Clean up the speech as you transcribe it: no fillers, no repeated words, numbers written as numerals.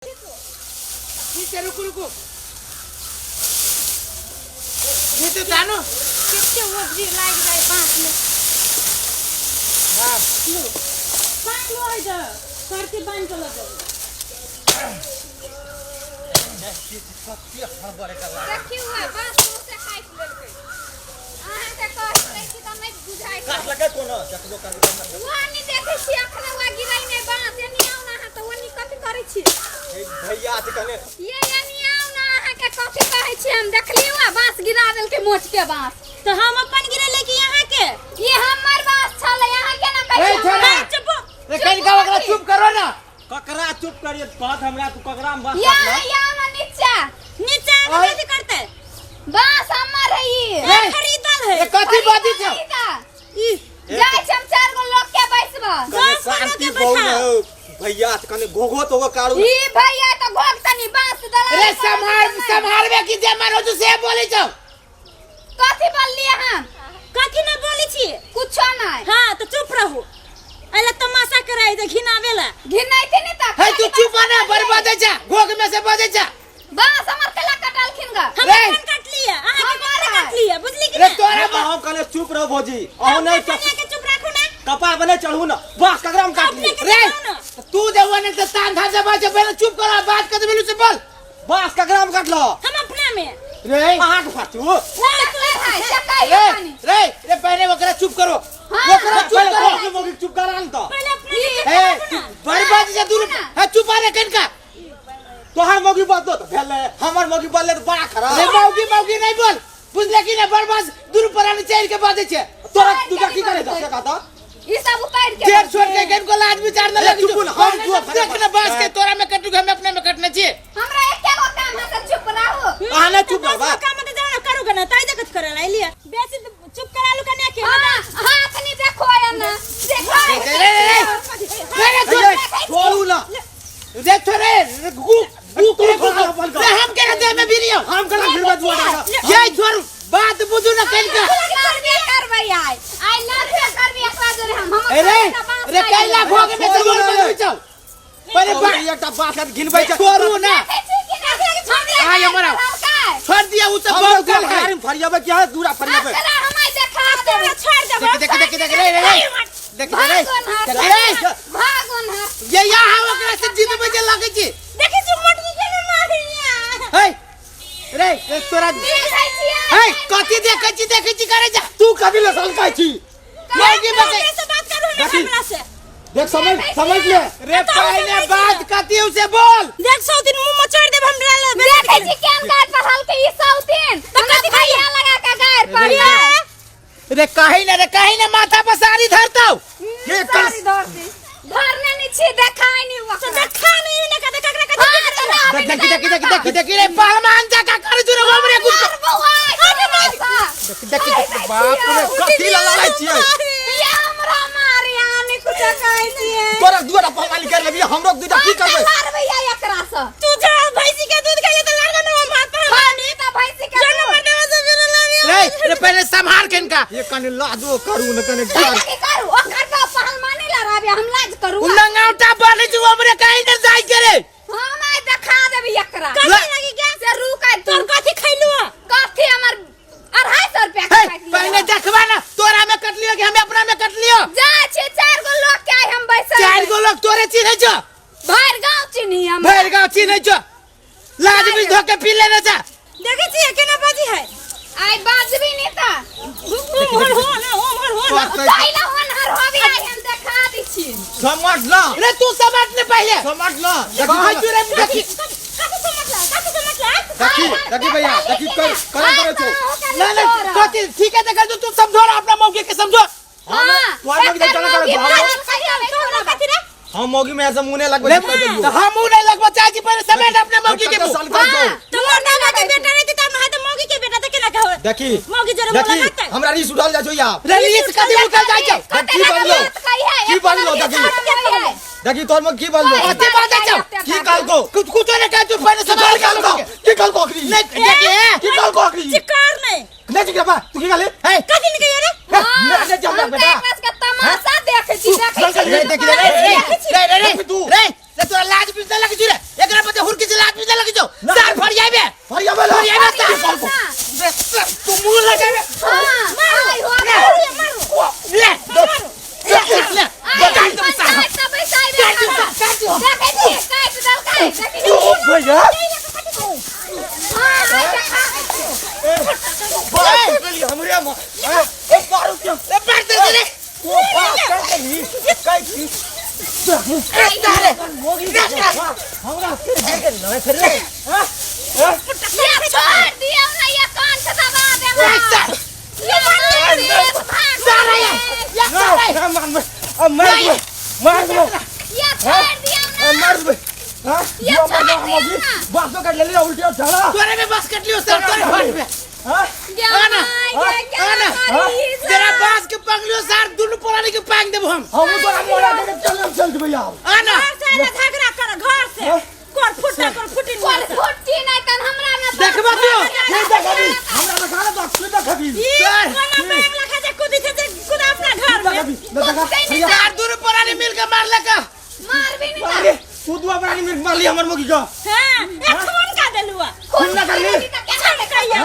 ठीक छै, रुकू रुकू, नीचे जानो। कते ओझरी लागि जाय बाँस में। हाँ। लो पानि लो है जा करके बान्हि के लऽ जाउ। देखियौ है बाँस से काटि लेलकै। अहाँके कहै छी तऽ नहि बुझाइ छै। काटलकै कोनो देखबो करबै। वहाँ नहि देखै छी अखने वहाँ गिरै नहि बाँस। एनी आउ ने अहाँ, तऽ ओनी कथी करै छी? हे भैया छै कने। ये एनी आउ ने, अहाँके कथी कहै छी हम? देखलियै वहाँ बाँस गिरा देलकै, मोच के बाँस। तऽ हम अपन गिरेले कि अहाँके? ई हमर बाँस छलै, अहाँ केना कहै ए, छी? छोड़ा। ए, चुप। रे कनिका, ओकरा चुप करो ना। ककरा चुप करिए? कहत हमरा तू ककरा में बाँस या काटलक? या ना नीचा। नीचा आके आय। कथी करतै? बाँस हमर है ई। रे। खरीदल है। ए, कथी बाजी छौ? ई जाइ छी हम, चारि गो लोग के बैसबा। कने बाँस पर शांति लोके बहु बैठा। न हो भैया से कने घोघो तो कारू। ई भैया तऽ घोघ तनी बाँस दला। रे सम्हार, सम्हारबे कि जे मन हो से बोलै छौ? कथी बोललियै हम? कथी न बोलै छी? कुछो नहि। हाँ तऽ चुप रहू। अइला तमाशा कराई दे घिनावेला। घिनैते नहि तऽ। हे, तू चुप ना, बड़ बजै छा, घोघ में से बजै छा। बाँस हमर केला कटलखिन ग? हम रे। अपन काटलियै, अहाँके हमर ककरा है। काटलियै, बुझली कि रे नहि? तोरा अहूँ कने चुप रहो भौजी, अहूँ नहीं। कनिया के चुप राखू ने। कपार बने चढ़ू ना, बाँस ककरा में काटली? अपने के रे चढ़ाउ ने। तू जे वने से तान धान से बात पहले चुप करो, बात कर देबे से बोल। बाँस ककरा में काटलो? हम अपना में। रे अहाँ के फाटू। चक्कर है, चक्कर रे है पानी। रे रे, पहले ओकरा चुप करो। हाँ, ओकरा चुप पहले करो। भौजी मौगी चुप करा न तो। पहले अपना के चुप ए राखू ने। बर्बाद से दूर है, चुप आ रे कनका। तोहर मौगी बदलो तो भेले, हमर मौगी बदले तो बड़ा खराब। रे मौगी मौगी नहीं बोल, बुझले कि नहीं? बर्बाद दूर पर चढ़ के बाजै छै। तोरा दूटा की करे दस का तो? ई सब उतार के जेर छोड़ के कनको लाज विचार न ए, लगी। चुप ना, हम चुप। देख न, बांस के तोरा में कटू, हम अपने में कटने छियै। हमरा एके गो काम है तऽ चुप रहू। अहाँ नहि चुप बस रहबा। काम तऽ जाओ ना करू गना ताई देखत करे ला लिया बेसी चुप करा लू कनिया के। हाँ, हाथ नहीं देखो या ना देखो। रे रे रे रे रे, ए, छोड़ू ना। रे छोड़े रे, गु गु तू करे छोड़ अपन रे, हम केना दे में बिरियो। हम कना फिर दुआ डाका। ये छोड़, बात बुझू ना कनका। लड़बे करबै आइ, आइ लड़बे करबै एकरा जोरे हम। हमर ए रे बाँस रे काटि कैला लेबै। भोग में से बोल बजबै छौ पहले बात एकटा बात के घिनबै छै। छोड़ू ना। देखै छी कि नहि? हमरा आइ हमरा। हल्का। छोड़ दिया उ सब हम बहुत दूरा गल है। फरियारी फरियाबै क्या दूरा फरियाबै? एकरा हम आइ देखा देबै। छोड़ देबो। देख देख देख, रे रे रे, देख रे, भागो न। देख रे। भागो न। ये यहाँ ओकरा से जीतबै जे लगै छी। देखै छी मोटकी के ना मारिया। हे रे रे, तोरा देखै छियै। हे, कथी देखै छी? देखै छी करे जा। तू कथी ले सलकाइ छी? मौगी बके से बात करू ना देखी। हमरा से। देख, समझ समझ ले। रे, पहले बात कथी उसे बोल। देख सौ दिन मुंह मचोड़ देब हमरा ले। देखै छी केहन गाड़ पर हल्के ई सौतीन। तऽ कथी भैया लगा के गाड़ पर रे कहीं ना, रे कहीं ना, माथा पर साड़ी धरतौ। ये कल सारी धरती धरने नहीं छी, देखाई नहीं तो ओकरा। देखा नहीं ना कते ककरा कते। हाँ, तऽ ना। देख देख देख देख देख देख रे, पहलवान जका करे जुरे हमरे कुछ। मारबौ आइ तोरा सँ। देख देख, बाप रे। कथी ले लड़ाइ छियै? ये हमरा मारे आने कुछ कहै छियै। तोरा दुआरा पहलवानी कर लेबी, हमरो दूटा की करबै? मारबै आइ एकरा सँ। तू जा भैंसी के दूध खाइले त लड़का ना हम हाथ पर। खानी तऽ भैंसी के जानो दूध। मर्दावा से मेरा लावी। रे रे, पहले संभाल के इनका। ये कने लाजो करू न कने डर। की करू? ओकर तऽ पहलवानी लड़ाबे, हम लाज करू? उ लंगाउटा बने छु, हमरे कहीं न जाय के रे। हम आइ देखा देबै एकरा। कथी लगी क्या से रुक आइ तू। तोर कथी खैलू? कथी हमर 250 रुपया के हे काटि पहले लिअ। देखबा ना, तोरा में कटलियो कि हमें अपना में कटलियो? जा छी चार गो लोग के आइ हम बैसल। चार गो लोग तोरे चिन्है छौ? भरि गाँव चिन्ही हम। भरि गाँव चिन्है छौ। लाज भी धोके पी लेने छा। देखै छियै केना बाजी है। आइ बाजबी नहीं तऽ उम्हर हो ना, उम्हर हो ना। तैला होनहार होबी, आइ हम देखा दै छी। समझ ना। रे तू समझ ले पहले। समझ ना। कहै छु रे, देखी। कथी समझला? कथी समझला? देखी देखी भैया, देखी कर कर करे छौ। ना ना, कथी ठीक है, देखल तू समझो ना, अपना मौके के समझो। हाँ, तोहर मौगी एकर चला कर मौगी हम बाजल कहिया नहि तोरा तोरा। कथी रे? हम मौगी में ऐसे मुंह नहीं लगबै। रे तो हम मुंह नहीं लगबो चाहे छी, पहले समेट अपने मौगी के मुंह। साल कर छौ। तो मर्दावा के बेटा रहती त हम त मौगी के बेटा त केना कहबै? देखी। मौगी जरे देखी मुलाकात। हमरा रीस उठल जाइ छौ यार। रे रीस कथी उठल जाइ छौ? कते की लग बजलो? बात कहिया, की एक बजलो? लड़की देखी। शरम होइए। देखी तोर में की बजलो? कथी बाजै छौ? की कहलको? कुछ कुछ नहीं कह, तू पहले की समेट कहलको? की कहलको अखनी? नहीं देखी है। की कहलको अखनी? चिकार नहीं। नहीं चिकरबा, तू की कहले? हे कथी नहीं कहिए रे? हाँ, नहीं नहीं हम जमना तऽ बेटा। एकरा सबके तमाशा देखै छी, देखै छी। रे देखी रे रे रे रे रे तू। रे रे, तोरा लाज भी लगे छु रे एकरा पर? लगे जो सार फरियाबे। फरियाबे ला। फरियाबे सार। तू मुंह लगाबे। हां, आई हो। ले ले ले ले, काट दो सार। पंचायत ना बैसाई काट दो सार, काट दो। देखै छी, काटि देलकै, देखै छी। ओ भैया। हां, आई देखा। बात गेली हमरे में। ए मारू के। ए बात दे रे। ओ बात कर गेली काई की। ए सारे। मोगी हमरा फिर गेल ना फिर रे। हां। ये छोड़ दियौ ना, ये कान से दबा देब। ए सार। ये मार दे, भाग। सारा ये ये सारा। ना मार, अब मार दे, मार दे। ये छोड़ दियौ ना। मार दे। हां। ये छोड़ दियौ ना। बात तो कर ले उल्टी और झाड़ा। तोरे में बस कट लियो सर, तोरे भाट में। हां। गे आना, माय, गे आना। क्या करी? तेरा बांस के पंगलियो सार, दुनु पुरानी के पांग देबो हम। हम तो मोरा के चल चल भैया। आना। घर से आना, झगड़ा कर घर से। हाँ? कोर फुटा, कोर फुटी। कोर फुटी नहीं तन हमरा में। देखबो तू। के देखबी? हमरा देखा ना बात, के देखबी? ई सर। कोना बैंग लखा जे कुदी छै जे कुदा अपना घर में। देखबी ना देखा भैया। सार दुनु पुरानी मिल के मार लगा। मारबी नहीं। अरे तू दुआ बनानी में मार ली हमर मोगी का। हां, एक खून का देलुआ। खून ना कर ली। छड़ कहिया।